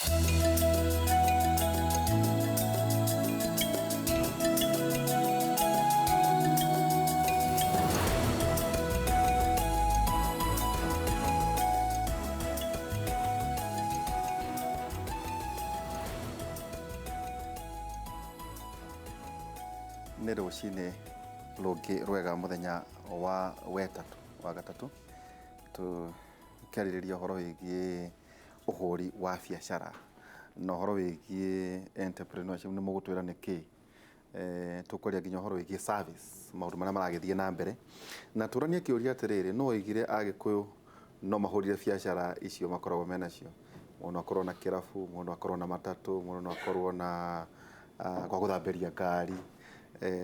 Nĩ rũcinĩ rũngĩ rwega mũthenya wa wetatũ wa gatatũ tũkĩarĩrĩria ũhoro wĩgiĩ ũhũri wa biacara na ũhoro wĩgiĩ entrepreneurship nĩ mũgũtwĩra nĩ kĩĩ. Tũkwaria nginya ũhoro wĩgiĩ service, maũndũ marĩa maragĩthiĩ na mbere. Na tũranie kĩũria atĩrĩrĩ, nũ woigire Agĩkũyũ no mahũrire biacara icio makoragwo menacio? Mũndũ no akorwo na kĩrabu, mũndũ no akorwo na matatũ, mũndũ no akorwo na gwa gũthambĩria ngari,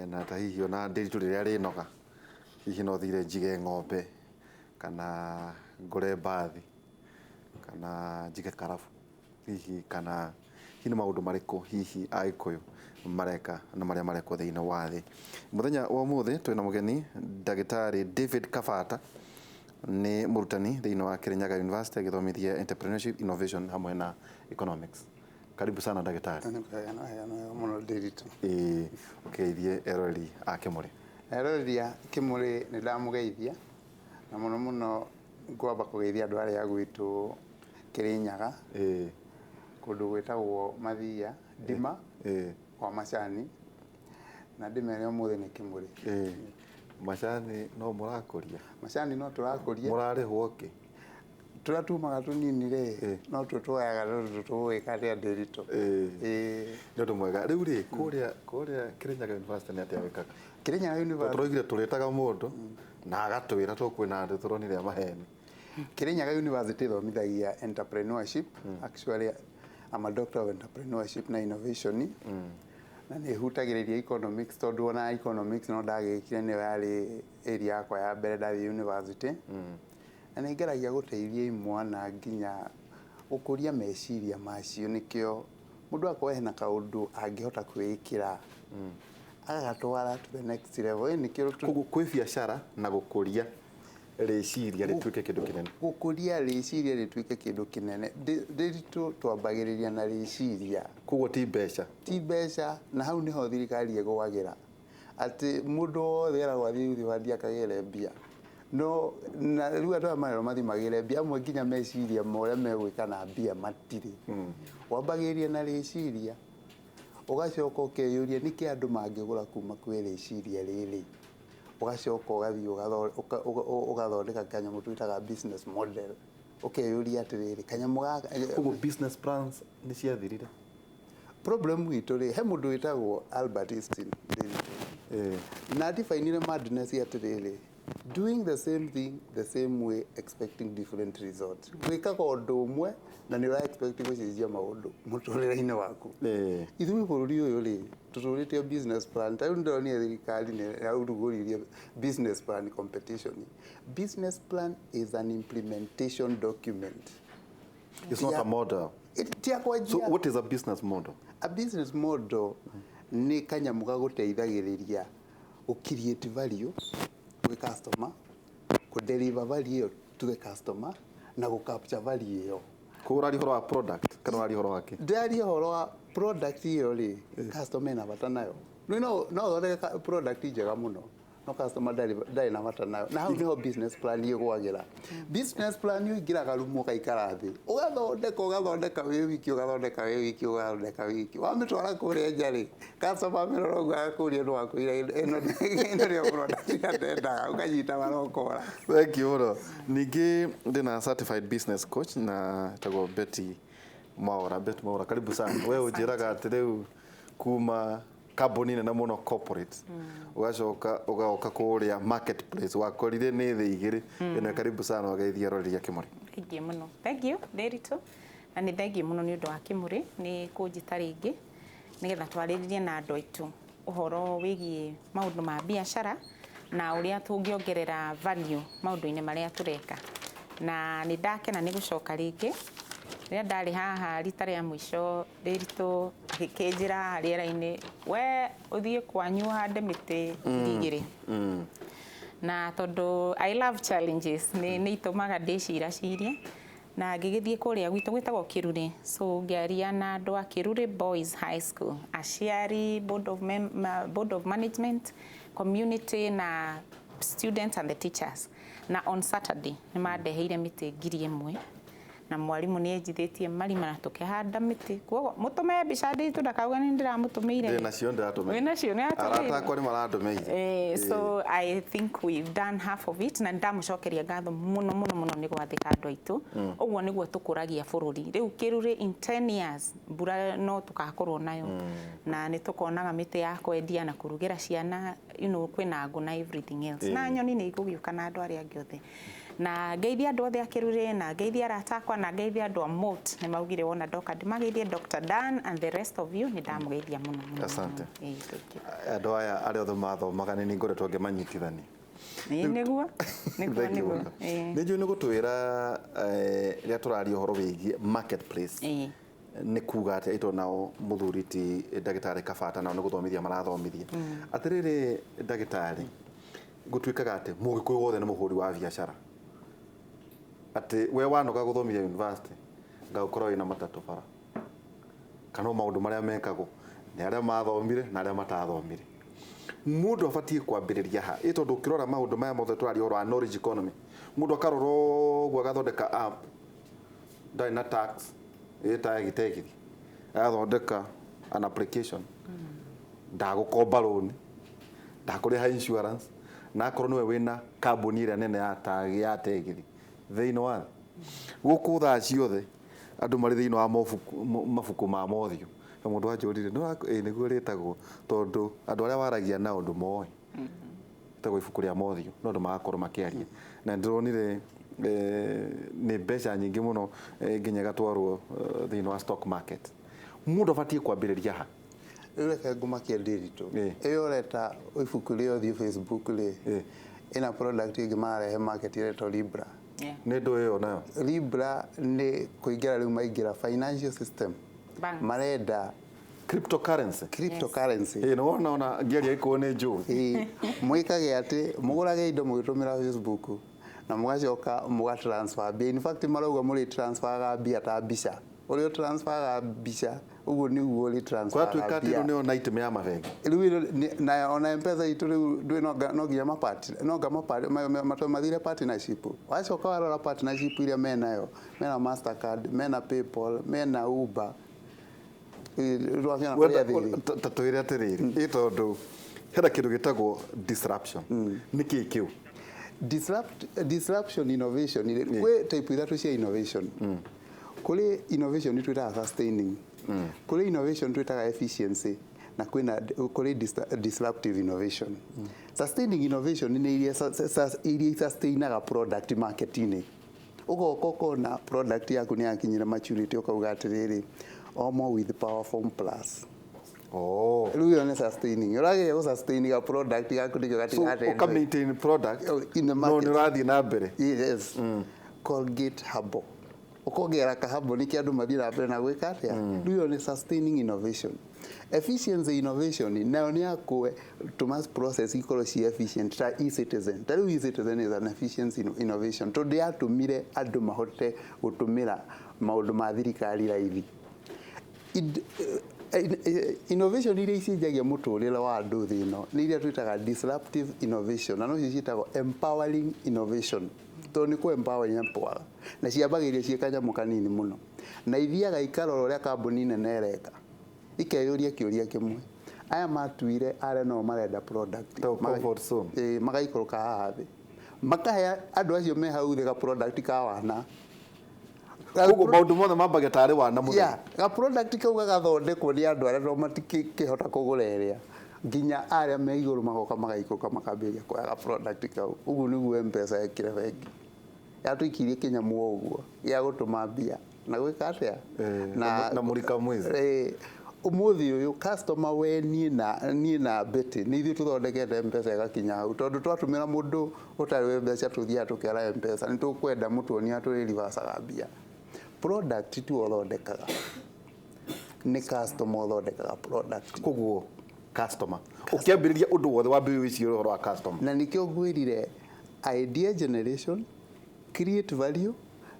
na ta hihi ona ndĩritũ rĩrĩa rĩnoga, hihi no thire njige ng'ombe kana ngũre mbathi kana njige karabu. Hihi kana hihi nĩ maũndũ marĩkũ hihi Agĩkũyũ mareka na marĩa marekwo thĩinĩ wa thĩ. Mũthenya wa ũmũthĩ twĩna mũgeni ndagĩtarĩ David Kabata, nĩ mũrutani thĩinĩ wa Kirinyaga University agĩthomithia entrepreneurship, innovation hamwe na economics. Karibu sana ndagĩtarĩ. Wega mũno Ndiritu. Ĩĩ, ũkĩgeithie eroreri a Kĩmũrĩ. Eroreri a Kĩmũrĩ nĩ ndamũgeithia na mũno mũno ngwamba kũgeithia andũ arĩa a gwitũ Kĩrĩnyaga, kũndũ gwĩtagwo Mathia, Ndima, kwa Macani, na ndĩmere ũmũthĩ nĩ Kĩmũrĩ. Macani no mũrakũria? Macani no tũrakũria. Mũrarĩhwo kĩ? Tũrĩa tumaga tũnini rĩ, no tuo tuoyaga tondũ tũgũgĩka atĩa Ndĩritũ. Nĩ ũndũ mwega. Rĩu rĩ, kũrĩa kũrĩa Kĩrĩnyaga University nĩ atĩa wĩkaga? Kĩrĩnyaga University. Tũroigire tũrĩtaga mũndũ na agatwĩra tondũ kwĩna andũ tũronire a maheni. Kirinyaga University ĩthomithagia entrepreneurship. Actually, I'm a doctor of entrepreneurship na innovation. Na nĩ ĩhutagĩrĩria economics tondũ ona economics no ndagĩkire nĩyo yarĩ area yakwa ya mbere ndathiĩ university. Na nĩ ngeragia gũteithia imwana nginya gũkũria meciria macio nĩkĩo mũndũ akorwo hena kaũndũ angĩhota kwĩĩkĩra agagatwara to the next level. Ĩ nĩkĩo Koguo kwĩ biacara na gũkũria rĩciria rĩtuĩke kĩndũ kĩnene. Gũkũria rĩciria rĩtuĩke kĩndũ kĩnene. Ndĩritũ twambagĩrĩria na rĩciria. Koguo ti mbeca. Ti mbeca, na hau nĩho thirikari ĩgũagĩra. Atĩ mũndũ wothe eragwo athiĩ Youth Fund akagĩre mbia. No na rĩu andũ aya marerwo mathiĩ magĩre mbia, amwe nginya meciria ma ũrĩa megwĩka na mbia matirĩ. Wambagĩrĩria na rĩciria, ũgacoka ũkeyũria nĩkĩ andũ mangĩgũra kuma kwĩ rĩciria rĩrĩ. Ũgacoka ũgathiĩ ũgathondeka kanyamũ twĩtaga business model. Ũkeyũria atĩrĩrĩ, kanyamũ gaka. Koguo business plans nĩ ciathirire? Problem itũ rĩ, he mũndũ wĩtagwo Albert Einstein na definire madness atĩrĩrĩ, doing the same thing the same way expecting different results. Gwĩkaga ũndũ ũmwe na nĩ ũra expect gũcenjia maũndũ mũtũrĩre-inĩ waku. Ithuĩ bũrũri ũyũ rĩ, tũtũrĩte business plan. Ta rĩu nĩndĩronire thirikari nĩ ĩrarugũririe business plan competition. Business plan is an implementation document. It's not a model. Ti ya kwanjia. So what is a business model? A business model nĩ kanyamũ gagũteithagĩrĩria gũ create value gwĩ customer, kũ deliver value ĩyo to the customer na gũ capture value ĩyo. Koguo ũraria ũhoro wa product kana ũraria ũhoro wa kĩ? Ndĩraria ũhoro wa product ĩyo rĩ, customer ena bata nayo. No no ũthondeke product njega mũno no customer ndarĩ na bata nayo. Na hau nĩho business plan ĩgwagĩra. Business plan ũingĩraga rumu ũgaikara thĩ, ũgathondeka ũgathondeka wĩ wiki, ũgathondeka wĩ wiki, ũgathondeka wĩ wiki. Wamĩtwara kũrĩa nja rĩ, customer amĩrora ũguo agakũria nũ wakwĩra ĩno nĩyo product ĩrĩa ndendaga, ũkanyita marokora. Thank you mũno. Ningĩ ndĩna certified business coach na etagwo Betty Mwaura. Betty Mwaura, karibu sana. We ũnjĩraga atĩ rĩu kuma kambuni nene mũno corporate ũgacoka ũgoka kũrĩa marketplace wakorire nĩ thĩ igĩrĩ. Ĩno karibu sana ũgeithie eroreri a Kĩmũrĩ. Thengiũ mũno. Thengiũ Ndĩritũ, na nĩ thengiũ mũno nĩ ũndũ wa Kĩmũrĩ nĩ kũnjĩta rĩngĩ nĩgetha twarĩrĩrie na andũ aitũ ũhoro wĩgiĩ maũndũ ma biacara na ũrĩa tũngĩongerera value maũndũ-inĩ marĩa tũreka. Na nĩ ndakena nĩ gũcoka rĩngĩ, rĩrĩa ndarĩ haha rita rĩa mũico Ndĩritũ agĩkĩnjĩra haha rĩera-inĩ, we ũthiĩ kwanyu ũhande mĩtĩ 2,000. Na tondũ I love challenges, nĩ itũmaga ndĩciracirie. Na ngĩgĩthiĩ kũrĩa gwitũ gwĩtagwo Kĩrurĩ, so ngĩaria na andũ a Kĩrurĩ Boys High School, aciari, board of management, community na students and the teachers. Na on Saturday nĩ mandeheire mĩtĩ 1000, na mwarimũ nĩ enjithĩtie marima na tũkĩhanda mĩtĩ. Koguo mũtũme mbica nditũ, ndakauga nĩ ndĩramũtũmĩire. Ndĩ nacio, ndĩratũmĩire. Wĩ nacio, nĩ Arata atũmĩire. akwa nĩ marandũmĩire. So I think we've done half of it, na ndamucokeria ngatho muno muno muno nĩ gwathĩka andũ aitũ. Ũguo nĩguo tũkũragia bũrũri. Rĩu Kĩrurĩ in 10 years mbura no tũgakorwo nayo, na nĩ tũkonaga mĩtĩ ya kwendia na kũrugĩra ciana, kwĩna ngũ na everything else, na nyoni nĩ igũgĩũka na andũ arĩa angĩ othe. Na ngeithia andũ othe a Kĩrurĩ, na ngeithia arata akwa, na ngeithia andũ a MOT. Nĩ maugire wona ndoka ndĩmageithie. Dr. Dan and the rest of you, nĩ ndamũgeithia mũno mũno. Asante. Mũno. Thank you. Andũ aya arĩa othe mathomaga nĩ ngoretwo ngĩmanyitithania. Ĩĩ, nĩguo. Thank you Nĩguo. mũno. Nĩ njũĩ nĩ gũtwĩra rĩrĩa tũraria ũhoro wĩgiĩ marketplace nĩ kuga atĩa, ĩtũ nao mũthuri ti ndagĩtarĩ Kabata nao nĩ gũthomithia marathomithia. Atĩrĩrĩ ndagĩtarĩ, gũtuĩkaga atĩ mũgĩkũyũ wothe nĩ mũhũri wa biacara, atĩ we wanoga gũthomithia university ngagũkorwo wĩna matatũ bara, kana o maũndũ marĩa mekagwo nĩ arĩa mathomire na arĩa matathomire. Mũndũ abatiĩ kwambĩrĩria ha? Ĩ tondũ ũkĩrora maũndũ maya mothe tũraria ũhoro wa knowledge economy, mũndũ akarora ũguo agathondeka app ndarĩ na tax ĩta gitegithi, agathondeka an application, ndagũkomba loan, ndakũrĩha insurance, na akorwo nĩwe wĩna kambuni ĩrĩa nene ya tag ya tegithi thĩinĩ wa thĩ. Gũkũ thaa ciothe andũ marĩ thĩinĩ wa mabuku ma mothiũ. He mũndũ wanjũrire ĩ nĩguo rĩtagwo, tondũ andũ arĩa waragia nao ndũmoĩ, ĩtagwo ibuku rĩa mothiũ, no andũ magakorwo makĩaria. Na ndĩronire nĩ mbeca nyingĩ mũno, nginya ĩgatwarwo thĩinĩ wa stock market. Mũndũ abatiĩ kwambĩrĩria ha? Rĩu reke ngũmakie Ndĩritũ. Ĩyo ũreta ibuku rĩa ũthiũ Facebook rĩ, ĩna product ĩngĩ mararehe market ĩretwo Libra. Nĩ ndũ ĩyo nayo? Libra nĩ kũingĩra rĩu maingĩra financial system. Banks. Marenda Cryptocurrency. Cryptocurrency. Ĩ nĩ wona ona ngĩaria gĩkũyũ nĩ njũĩ. Ĩĩ, mwĩkage atĩ mũgũrage indo mũgĩtũmĩra Facebook na mũgacoka mũga transfer mbia. In fact marauga mũrĩ transferaga mbia ta mbica. Ũrĩa ũtransferaga mbica ũguo nĩguo ũrĩ transferaga Kwatuĩka atĩ mbia. ĩno nĩyo nightmare ya mabengi. Rĩu ĩno na ona Mpesa itũ rĩu ndũĩ no nginya mapati no nga mapati mathire partnership. Wacoka warora partnership iria menayo, mena Mastercard, mena PayPal, mena Uber. Rwakĩona kũrĩa thĩrĩ. Ta twĩre atĩrĩrĩ, ĩ tondũ hena kĩndũ gĩtagwo disruption, nĩ kĩĩ kĩu? Disruption innovation rĩ, kwĩ type ithatũ cia innovation. Kũrĩ innovation twĩtaga sustaining, kũrĩ innovation twĩtaga efficiency, na kwĩna kũrĩ disruptive innovation. Sustaining innovation nĩ iria iria sustainaga product market-inĩ. Ũgoka ũkona product yaku nĩ yakinyire maturity, ũkauga atĩrĩrĩ, Omo with Power Form Plus. Rĩu ĩyo nĩ sustaining, ũrageria gũ sustain ga product gaku nĩkĩo So gatigate ũka maintain product in the no market. nĩ ũrathiĩ na mbere. Yes. Colgate Herbal. Ũkongera kahambo nĩkĩo andũ mathiĩ na mbere na gwĩka atĩa. Rĩu ĩyo nĩ sustaining innovation. Efficiency innovation nayo nĩ ya kũtũma process ikorwo ci efficient, ta e-Citizen. Ta rĩu e-Citizen is an efficiency innovation tondũ yatũmire andũ mahote gũtũmĩra maũndũ ma thirikari raithi. Innovation iria icenjagia mũtũrĩre wa andũ thĩ ĩno nĩ iria twĩtaga disruptive innovation, na nocio ciĩtagwo empowering innovation, tondũ nĩ kũ empower empower, na ciambagĩrĩria ciĩ kanyamũ kanini mũno na ithiaga ikarora ũrĩa kambuni nene ĩreka, ikeyũria kĩũria kĩmwe: aya matuire arĩa no marenda product Ta comfort zone. Ĩĩ, magaikũrũka haha thĩ, makahe andũ acio me hau thĩ ga product ka wana. Koguo maũndũ mothe mambagia tarĩ wana mũtheri. Yeah, ga product kau gagathondekwo nĩ andũ arĩa no matikĩhota kũgũra ĩrĩa, nginya arĩa me igũrũ magoka magaikũrũka makambĩrĩria kuoya ga product kau. Ũguo nĩguo Mpesa yekire bengi, yatũikirie kĩnyamũ o ũguo gĩa gũtũma mbia na gwĩka atĩa. Na mũrika mwizi. Ũmũthĩ ũyũ customer, we niĩ na Betty nĩ ithuĩ tũthondekete Mpesa ĩgakinya hau, tondũ twatũmĩra mũndũ ũtarĩ wa mbeca tũthiaga tũkera Mpesa nĩ tũkwenda mũtuonia tũrĩ reversaga mbia. Product tu ũthondekaga, nĩ customer ũthondekaga product. Koguo customer, ũkĩambĩrĩria ũndũ wothe wambĩrĩria wĩcirie ũhoro wa customer. Na nĩkĩo ngwĩrire idea generation, create value,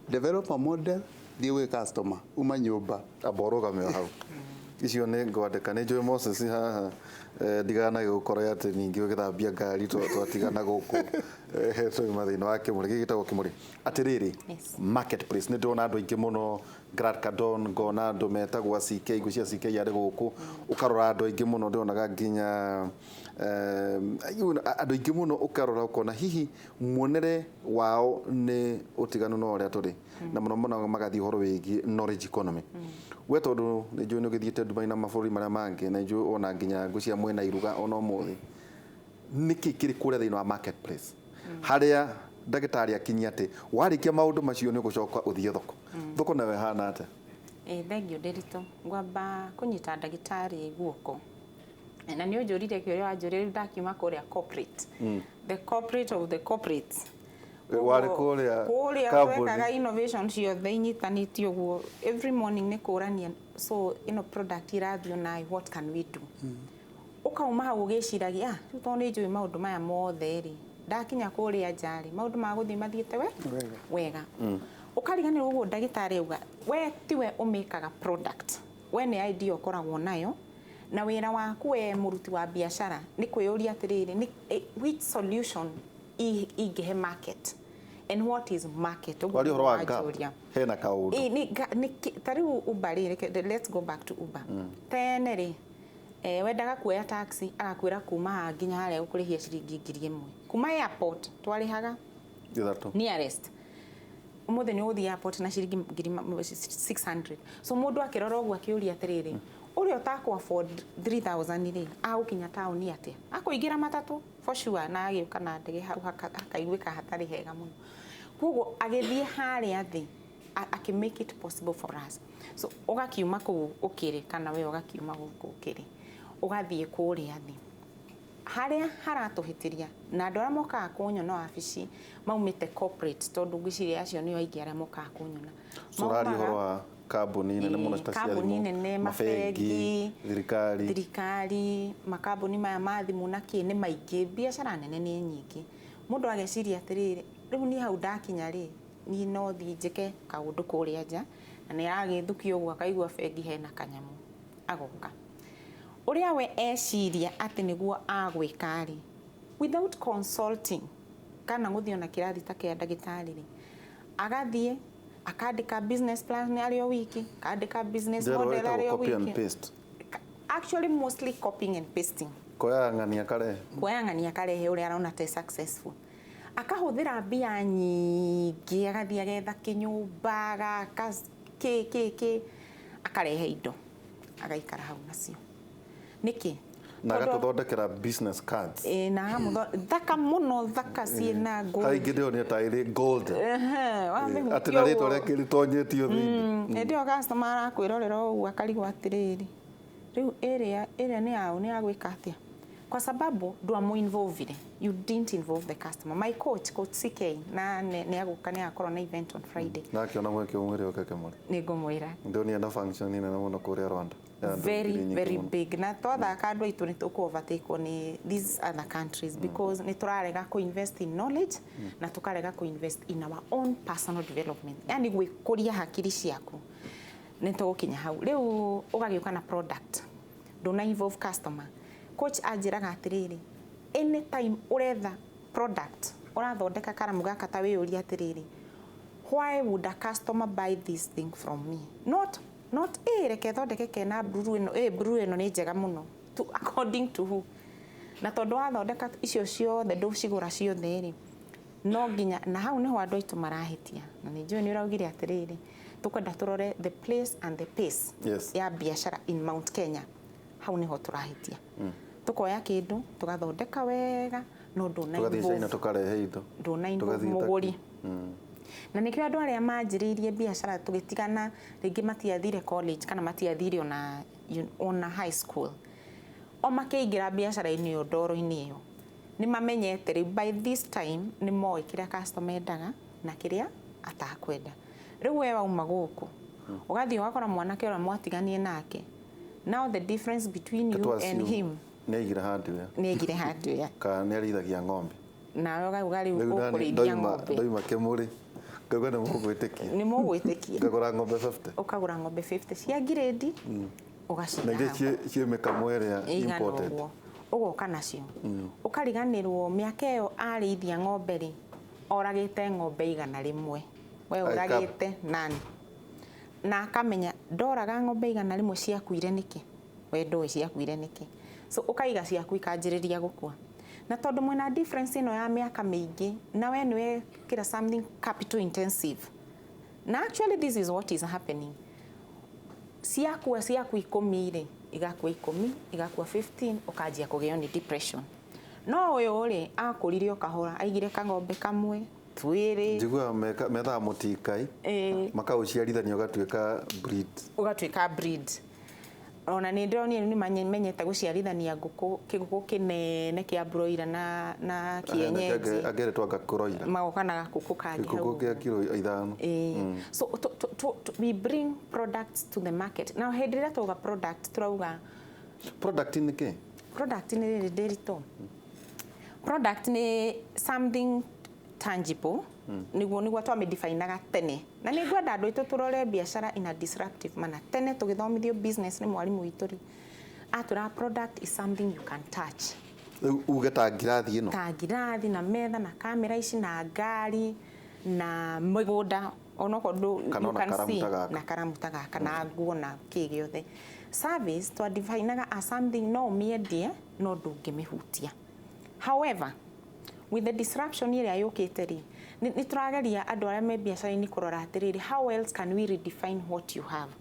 Develop a model, thiĩ gwĩ customer, uma nyũmba. Amba ũrũgame o hau. Icio nĩ ngwandĩka. Nĩ njũĩ Moses haha, ndiganage gũkorwo atĩ ningĩ ũgĩthambia ngari twatigana gũkũ, twauma thĩinĩ wa kĩmũrĩ gĩkĩ gĩtagwo kĩmũrĩ. Atĩrĩrĩ, marketplace, nĩ ndĩrona andũ aingĩ mũno, Grant Cardone, ngona andũ metagwo CK, ngwĩciria CK arĩ gũkũ, ũkarora andũ aingĩ mũno, ndĩronaga nginya andũ aingĩ mũno, ũkarora ũkona hihi muonere wao nĩ ũtiganu na ũrĩa tũrĩ, na mũno mũno magathiĩ ũhoro wĩgiĩ knowledge economy. We tondũ nĩ njũĩ nĩ ũgĩthiĩte Dubai na mabũrũri marĩa mangĩ, na njũĩ ona nginya ngwĩciria mwĩna iruga ona ũmũthĩ, nĩkĩ kĩrĩ kũrĩa thĩinĩ wa marketplace harĩa ndagĩtarĩ akinyia atĩ warĩkia maũndũ macio nĩ ũgũcoka ũthiĩ thoko? Thoko nayo ĩhana atĩa? Ĩ, thengiũ Ndĩritũ. Ngwamba kũnyita ndagĩtarĩ guoko na nĩ ũnjũrire kĩũria wanjũria. Rĩu ndakiuma kũrĩa corporate, the corporate of the corporate. Warĩ kũrĩa kũrĩa kambuni. Twekaga innovation ciothe inyitanĩtio ũguo. Every morning nĩ kũrania, so ĩno product irathiĩ nayo, what can we do? Ũkauma hau ũgĩciragia, ah, rĩu tondũ nĩ njũĩ maũndũ maya mothe rĩ, ndakinya kũrĩa nja rĩ, maũndũ magũthiĩ mathiĩte we Wega. Wega. Ũkariganĩrwo ũguo ndagĩtarĩ auga, we tiwe ũmĩkaga product, we nĩ idea ũkoragwo nayo, na wĩra waku we mũruti wa biacara nĩ kwĩyũria atĩrĩrĩ, nĩ which solution ingĩhe market and what is market? Ũguo Waria ũhoro wa nĩguo gap, wanjũria. Hena kaũndũ. Ĩ, nĩ ta rĩu Uber rĩ, let's go back to Uber. Tene rĩ, wendaga kuoya taxi, agakwĩra kuma haha nginya harĩa ũkũrĩhia ciringi 1000. Kuma airport twarĩhaga 3. Nearest. Ũmũthĩ nĩ ũgũthiĩ airport na ciringi 600. So mũndũ akĩrora ũguo akĩũria atĩrĩrĩ, ũrĩa ũtakũ afford 3000 rĩ, agũkinya taũni atĩa? Akũingĩra matatũ for sure, na agĩũka na ndege hau hakaiguĩka hatarĩ hega mũno. Koguo agĩthiĩ harĩa thĩ, akĩ make it possible for us. So ũgakiuma kũu ũkĩrĩ, kana we ũgakiuma gũkũ ũkĩrĩ, ũgathiĩ kũrĩa thĩ harĩa haratũhĩtĩria, na andũ arĩa mokaga kũnyona wabici maumĩte corporate, tondũ ngwĩciria acio nĩo aingĩ arĩa mokaga kũnyona. So ũraria ũhoro wa kambuni nene mũno ta cia Kambuni thimũ, nene, mabengi, mabengi, thirikari. Thirikari, makambuni maya ma thimũ na kĩ nĩ maingĩ, biacara nene nĩ nyingĩ. Mũndũ ageciria atĩrĩrĩ, rĩu niĩ hau ndakinya rĩ, niĩ no thiĩ njĩke kaũndũ kũrĩa nja, na nĩ aragĩthukio ũguo akaigua bengi hena kanyamũ, agoka ũrĩa we eciria atĩ nĩguo agwĩka rĩ, without consulting kana gũthiĩ ona kĩrathi ta kĩa ndagĩtarĩ rĩ, agathiĩ akandĩka business plan arĩ o wiki, akandĩka business Njerũ model ĩtagwo arĩ o copy and wiki. paste. Actually mostly copying and pasting. Koya ng'ania karehe. Kuoya ng'ania karehe ũrĩa arona te successful, akahũthĩra mbia nyingĩ, agathiĩ agetha kĩnyũmba, agaka kĩ kĩ kĩ, akarehe indo, agaikara hau nacio. Nĩkĩ? Na Tondũ- agatũthondekera business cards. Ĩ, na agamũtho thaka mũno, thaka ciĩna gold. Harĩa ingĩ ndĩronire ta ĩrĩ gold. Ehe, wamĩhutia Atĩ na rĩtwa ũguo. rĩake rĩtonyetio thĩinĩ. Hĩndĩ ĩyo customer arakwĩrorera ũguo akarigwo atĩrĩrĩ, rĩu ĩrĩa ĩrĩa nĩ yaũ, nĩ ya gwĩka atĩa? Kwa sababu ndwamũ-involvire, you didn't involve the customer. My coach, Coach CK, na nĩ agũka, nĩ agakorwo na event on Friday. Na akĩona mweke ũmwĩre oke kĩmũrĩ. Nĩ ngũmwĩra. Ndĩronire na function nene mũno kũrĩa Rwanda ya andũ Very ngiri nyingĩ very mũno. big. Na twathaka andũ aitũ nĩ tũkũ overtake nĩ these other countries because nĩ tũrarega kũ invest in knowledge na tũkarega kũ invest in our own personal development, yani gwĩkũria hakiri ciaku. Nĩ tũgũkinya hau. Rĩu ũgagĩũka na product, ndũna involve customer. Coach anjĩraga atĩrĩrĩ, anytime ũretha product, ũrathondeka karamu gaka, ta wĩyũrie atĩrĩrĩ, why would a customer buy this thing from me? Not reke thondeke kena blue ĩno, blue ĩno nĩ njega mũno, to according to who? Na tondũ wathondeka icio ciothe, ndũcigũra ciothe rĩ, no nginya na hau nĩho andũ aitũ marahĩtia. Na nĩ njũĩ nĩ ũraugire atĩrĩrĩ, tũkwenda tũrore the place and the pace ya biacara in Mount Kenya. Hau nĩho tũrahĩtia. Tũkoya kĩndũ tũgathondeka wega, no ndũna Tũgathiĩ China involve tũkarehe indo. ndũna involve Tũgathiĩ mũgũri. Turkey. Na nĩkĩo andũ arĩa manjĩrĩirie biacara tũgĩtigana rĩngĩ matiathire college kana matiathire ona high school, o makĩingĩra biacara-inĩ ĩyo, ndoro-inĩ ĩyo, nĩ mamenyete rĩu by this time nĩ moĩ kĩrĩa customer endaga na kĩrĩa atakwenda. Rĩu we wauma gũkũ, ũgathiĩ ũgakora mwanake ũrĩa mwatiganie nake. Now the difference between you and him, Nĩ aigire hardware. Nĩ aigire hardware. Kana nĩ arĩithagia ng'ombe. Nawe ũkauga rĩu Rĩu nani ũkũrĩithia ndoima ng'ombe. Ndoima kĩmũrĩ Ngauga nĩ mũgwĩtĩkia. Nĩ mũgwĩtĩkia. Ngagũra ng'ombe 50. Ũkagũra ng'ombe 50 cia ngirĩndi, ũgaciga Na iria hau. ciĩ mĩkamo ĩrĩa Ĩigana imported. Ũguo ũgoka nacio, ũkariganĩrwo mĩaka ĩyo arĩithia ng'ombe rĩ, oragĩte ng'ombe 100, we ũragĩte nani, na akamenya ndoraga ng'ombe 100 ciakuire nĩkĩ, we ndũĩ ciakuire nĩkĩ. So ũkaiga ciaku ikanjĩrĩria gũkua, na tondũ mwĩna difference ĩno ya mĩaka mĩingĩ, na we nĩwe kĩra something capital intensive, na actually this is what is happening. Ciakua ciaku 10 rĩ, igakua 10, igakua 15, ũkanjia kũgĩo nĩ depression. No ũyũ rĩ, akũrire o kahora, aigire kang'ombe kamwe, twĩrĩ. Njiguaga methaga mũtikai, makaũciarithania ũgatuĩka breed. Ũgatuĩka breed. Ona nĩ ndĩronire nĩ mamenyete gũciarithania ngũkũ, kĩgũkũ kĩnene kĩa broiler na kienyeji. Angeretwo anga kũroira. Magoka na gakũkũ kangĩ Gĩkũkũ hau. Kĩa kiro 5. So we bring products to the market. Now hĩndĩ ĩrĩa twauga product, turauga Product nĩ kĩ? Product nĩ rĩrĩ, ndĩritũ. Product nĩ something tangible, nĩguo twamĩdefinaga tene, na nĩ ngwenda andũ aitũ tũrore biacara in a disruptive manner. Tene tũgĩthomithio business nĩ mwarimũ witũ rĩ, atwĩraga product is something you can touch. Rĩu uge ta ngirathi ĩno. Ta ngirathi na metha na kamera ici na ngari na mĩgũnda, onokorwo ndũ Kana you ona can karamu see ta gaka. Na karamu ta gaka na nguo na kĩ gĩothe. Service twadefinaga as something no ũmĩendie no ndũngĩmĩhutia. However, with the disruption ĩrĩa yũkĩte rĩ, nĩ tũrageria andũ arĩa me biacara-inĩ kũrora atĩrĩrĩ, how else can we redefine what you have?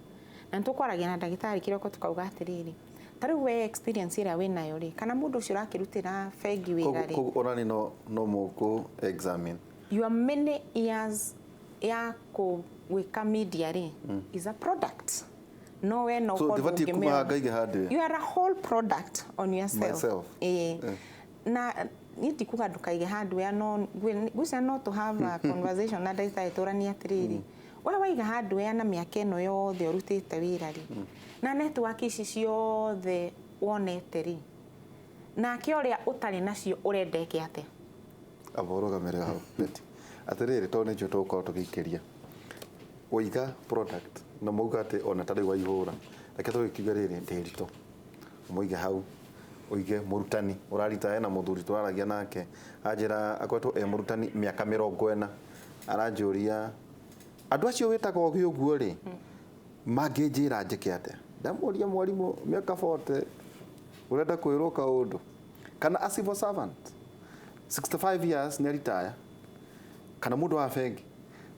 Na nĩ tũkwaragia na ndagĩtarĩ kĩroko tũkauga atĩrĩrĩ, ta rĩu we experience ĩrĩa wĩnayo rĩ, kana mũndũ ũcio ũrakĩrutĩra bengi wĩra rĩ, Koguo ona ni no mũkũ examine. Your many years ya gwĩka media rĩ is a product. No we no So ũkorwo ndibatiĩ kuma ũngĩmĩona. haha ngaige hardware. You are a whole product on yourself. Myself. Eh. Na niĩ ndikuga ndũkaige hardware, no ngwĩciria no to have a conversation na ndagĩtarĩ tũranie atĩrĩrĩ, we waiga hardware na mĩaka ĩno yothe ũrutĩte wĩra rĩ, na network ici ciothe wonete rĩ, nake ũrĩa ũtarĩ nacio ũrenda eke atĩa? Amba ũrũgamĩrĩre hau, Betty. Atĩrĩrĩ, tondũ nĩ njũĩ tũgũkorwo tũgĩikĩria waiga product na mauga atĩ ona ta rĩu waihũra, reke tũgĩkiuge rĩrĩ ndĩritũ mũige hau, ũige mũrutani ũrarita, hena mũthuri tũraragia nake anjĩra akoretwo e mũrutani mĩaka 40, aranjũria andũ acio wĩtaga ũgĩ ũguo rĩ, mangĩnjĩra njĩke atĩa? Ndamũria, mwarimũ mĩaka 40 ũrenda kwĩrwo kaũndũ? Kana a civil servant 65 years nĩ aritaya, kana mũndũ wa bengi.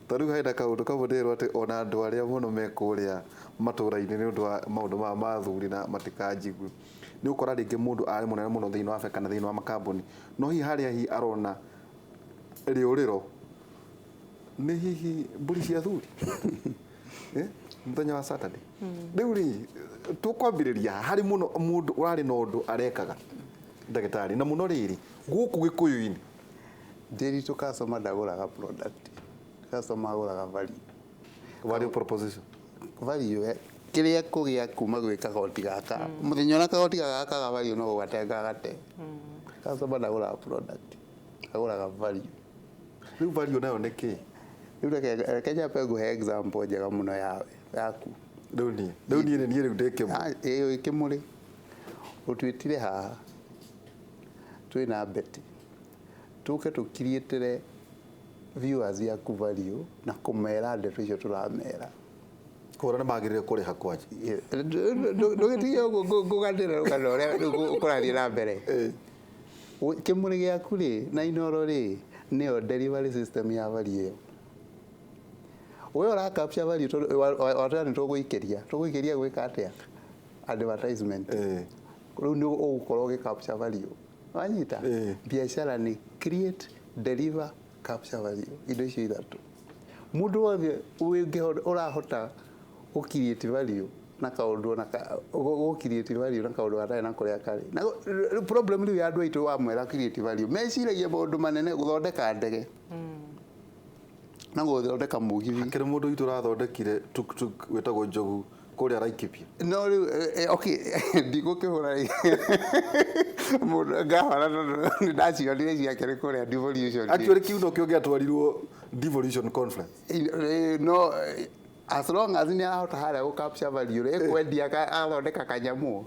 Ta rĩu hena kaũndũ kamwe ndĩrwo atĩ ona andũ arĩa mũno me kũrĩa matũra-inĩ nĩ ũndũ wa maũndũ maya ma athuri na matikanjigue, nĩ ũkora rĩngĩ mũndũ arĩ mũnene mũno thĩinĩ wa bengi kana thĩinĩ wa makambuni, no hihi harĩa hihi arona rĩũrĩro nĩ hihi mbũri cia athuri. Mũthenya wa Saturday. Rĩu rĩ, tũkwambĩrĩria harĩ mũno mũndũ ũrarĩ na ũndũ arekaga, ndagĩtarĩ, na mũno rĩrĩ gũkũ Gĩkũyũ-inĩ. Ndĩritũ, customer ndagũraga product, customer agũraga value. Value proposition. Value kĩrĩa kũgĩa kuma gwĩ kagoti gaka mũthenya ũrĩa kagoti gaka kaga value no gũgate gagate. Customer ndagũraga product, agũraga value. Rĩu value nayo nĩ kĩ? Rĩu reke nyambe ngũhe example njega mũno yawe yaku. Rĩu niĩ nĩ niĩ rĩu ndĩ kĩmwe. Ah, ĩĩ, wĩ kĩmũrĩ ũtwĩtire haha twĩna Betty tũke tũkiriĩtĩre viewers yaku value na kũmera ndeto icio tũramera. Kũrĩa nĩ magĩrĩire kũrĩha kwanja. Ndũgĩtige ũguo ngũganĩre rũgano ũrĩa rĩu kũrathiĩ na mbere. Kĩmũrĩ gĩaku rĩ na Inoro rĩ, nĩyo delivery system ya value ĩyo. We ũra capture value tondũ watwĩra nĩ tũgũikĩria gwĩka atĩa advertisement. Rĩu nĩ ũgũkorwo ũgĩ capture value, wanyita? Biacara nĩ create, deliver, capture value, indo icio ithatũ. Mũndũ wothe ũrahota gũ create value na kaũndũ ona gũ create value na kaũndũ gatarĩ na kũrĩa karĩ na problem rĩu ya andũ aitũ, wamwĩra create value meciragia maũndũ manene, gũthondeka ndege na gũthondeka mũgithi. Hakĩrĩ mũndũ witũ ũrathondekire tuk-tuk wĩtagwo Njogu kũrĩa Laikipia. No rĩu okay, ndigũkĩhũra mũndũ ngahora tondũ nĩ ndacionire ciake nĩ kũrĩa devolution. Actually kiuno kĩo gĩatwarirwo Devolution conference. No, as long as nĩ arahota harĩa gũ capture value rĩ, ekwendia athondeka kanyamũ.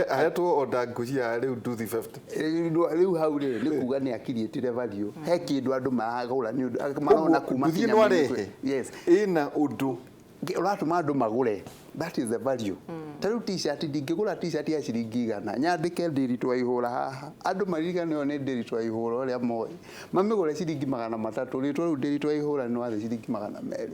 Ahetwo order ngũ cia rĩu nduthi 50. Rĩu hau rĩ, nĩ kuga nĩ akiriĩtire value, he kĩndũ andũ maragũra nĩ ũndũ marona kuma nduthi ĩno kĩnyamũ-inĩ. arehe Yes. ĩna ũndũ ũratũma andũ magũre, that is the value. Ta rĩu T-shirt, ndingĩgũra T-shirt ya ciringi 100 nyandĩke Ndĩritũ wa Ihũra haha, andũ maririkane ĩyo nĩ Ndĩritũ wa Ihũra ũrĩa moĩ, mamĩgũre ciringi 300, rĩtwa rĩu Ndĩritũ wa Ihũra nĩ wathiĩ ciringi 200.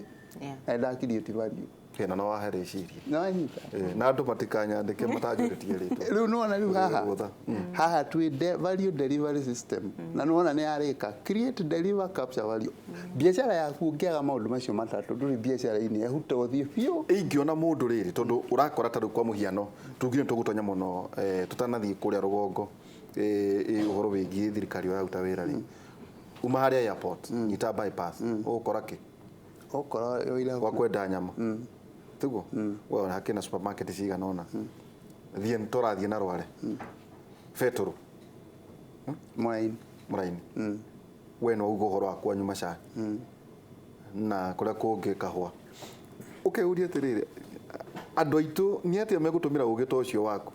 Na ndakiriĩti value. Ĩno no wahe rĩciria. Nĩwanyita? Na andũ matikanyandĩke matanjũrĩtie rĩtwa. Rĩu nĩwona rĩu haha Rũtha. haha twĩ value delivery system, na nĩwona nĩ yarĩka create, deliver, capture value. Biacara yaku ũngĩaga maũndũ macio matatũ, ndũrĩ biacara-inĩ, ehuta ũthiĩ biũ. Ingĩona mũndũ rĩrĩ, tondũ ũrakora ta rĩu kwa mũhiano tugire tũgũtonya mũno, tũtanathiĩ kũrĩa rũgongo, ũhoro wĩgiĩ thirikari ũraruta wĩra rĩ, uma harĩa airport, nyita bypass, ũgũkora kĩ? Okorwo ũira gwa kwenda nyama tiguo we ona hakĩna supermarket cigana ũna, thiĩ tũrathiĩ na rware betũrũ Mũraini. Mũraini, we no uga ũhoro wa kwanyu macani na kũrĩa kũngĩ kahũa, ũkeyũria atĩrĩrĩ, andũ aitũ nĩ atĩa megũtũmĩra ũgĩ ta ũcio waku?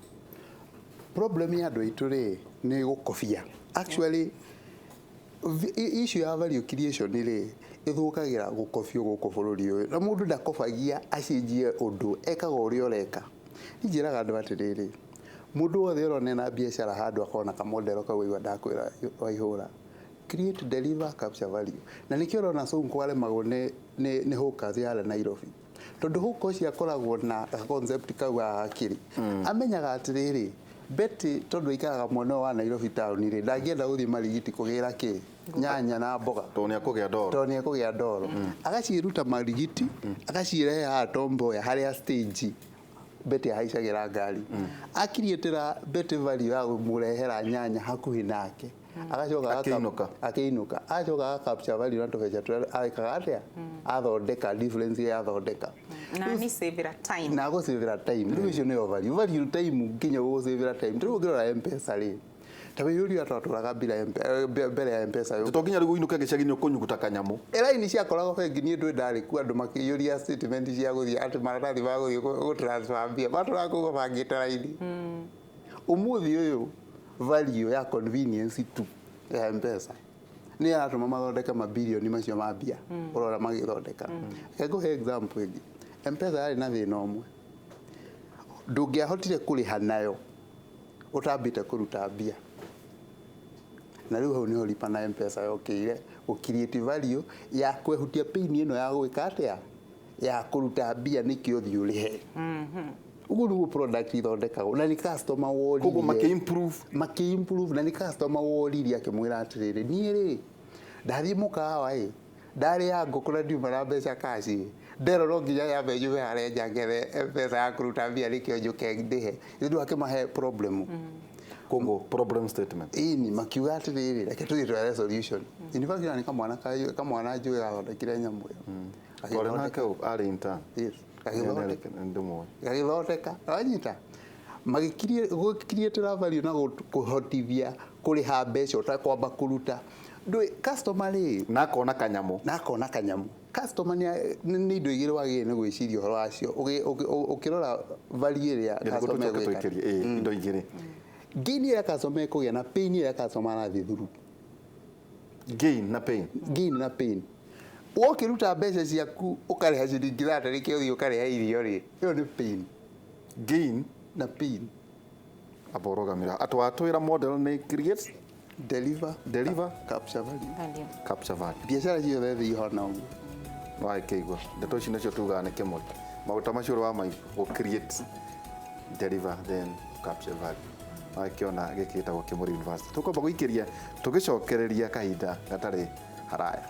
Problem ya andũ aitũ rĩ, nĩ gũkobia. Actually, issue ya value creation rĩ, ĩthũkagĩra gũkobio gũkũ bũrũri ũyũ, na mũndũ ndakobagia acenjie ũndũ, ekaga ũrĩa ũreka. Njĩraga andũ atĩrĩrĩ, mũndũ wothe ũrona ena biacara handũ akona kamodero kau, aigua ndakwĩra waihũra, create, deliver, capture value. Na nĩkĩo ũrona Sonko aremagwo nĩ hawkers ya Nairobi, tondũ hawker ũcio akoragwo na concept kau ga hakiri, amenyaga atĩrĩrĩ, Betty tondũ aikaraga mwena ũyũ wa Nairobi town rĩ, ndangĩenda gũthiĩ Marigiti kũgĩra kĩ nyanya na mboga. Tondũ nĩ akũgĩa ndoro. Tondũ nĩ ekũgĩa ndoro, agaciruta Marigiti, agacirehe haha Tom Mboya harĩa stage Betty ahaicagĩra ngari, akiriĩtĩra Betty value ya kũmũrehera nyanya hakuhĩ nake, agacoka Akĩinũka. Akĩinũka, agacoka agacapture value na tũbeca tũrĩa arĩkaga atĩa athondeka, difference ĩrĩa athondeka. Na nĩ savira time. Na gũcĩvĩra time. Rĩu icio nĩyo value, value time, nginya gũgũcĩvĩra time. Rĩu ũngĩrora M-Pesa rĩ, ta wĩyũria twatũraga mbira mbere ya M-Pesa yũke. To nginya rĩu ũinũke gĩcagi-inĩ ũkũnyuguta kanyamũ. Raini ciakoragwo bengi, niĩ ndwĩ ndarĩ kuo, andũ makĩiyũria statement cia gũthiĩ atĩ maratathi ma gũthiĩ gũ transfer mbia, matũraga kũu mabangĩte raini. Ũmũthĩ ũyũ value ya convenience tu ya M-Pesa nĩ yaratũma mathondeke mabirioni macio ma mbia ũrora magĩthondeka. Reke ngũhe example ĩngĩ. M-Pesa yarĩ na thĩna ũmwe, ndũngĩahotire kũrĩha nayo ũtambĩte kũruta mbia, na rĩu hau nĩho lipa na M-Pesa yokĩire gũ create value ya kwehutia pain ĩno ya gwĩka atĩa, ya kũruta mbia nĩkĩo ũthiĩ ũrĩhe. Ũguo nĩguo product ithondekagwo, na nĩ customer woririe. Koguo makĩ-improve. Makĩ-improve, na nĩ customer woririe akĩmwĩra atĩrĩrĩ, niĩ rĩ ndathiĩ mũkawa ĩ, ndarĩa ngũkũ na ndiuma na mbeca cash ĩ, nderwo no nginya nyambe njume harĩa nja ngethe M-Pesa ya kũruta mbia nĩkĩo njũke ndĩhe. Rĩu akĩmahe problem. Koguo problem statement. Ĩni, makiuga atĩrĩrĩ, reke tũthiĩ twethe solution. In fact, nĩ kamwana kamwana njũĩ gathondekire nyamũ ĩyo. Twarĩ nake arĩ intern. Yes. Gagĩthondeka. Ndĩmũĩ. Gagĩthondeka, wanyita, magĩkiriĩtĩra value na kũhotithia kũrĩha mbeca ũtakwamba kũruta ndũĩ customer rĩ. Na akona kanyamũ. Na akona kanyamũ. Customer nĩ indo igĩrĩ wagĩrĩire nĩ gwĩciria ũhoro wacio ũkĩrora value ĩrĩa Nĩguo customer tũcoke egwĩka. tũikĩrie indo igĩrĩ. Gain ĩrĩa customer ekũgĩa na pain ĩrĩa customer arathiĩ through. Gain na pain. Gain na pain. Wokĩruta mbeca ciaku ũkarĩha ciringi 30 nĩkĩo ũthiĩ ũkarĩha irio rĩ, ĩyo nĩ pain. Gain na pain. Amba ũrũgamĩra atwatwĩra model nĩ create, deliver, deliver, capture value. Value. Capture value. Biacara ciothe thĩ ihana ũguo. Wagĩkĩigua ndeto ici nĩcio tugaga nĩ kĩmũrĩ maguta macio ũrĩ wa maigua gũ create, deliver, then capture value. Wagĩkĩona gĩkĩ gĩtagwo Kĩmũrĩ University, tũkwamba gũikĩria tũgĩcokereria kahinda gatarĩ haraya.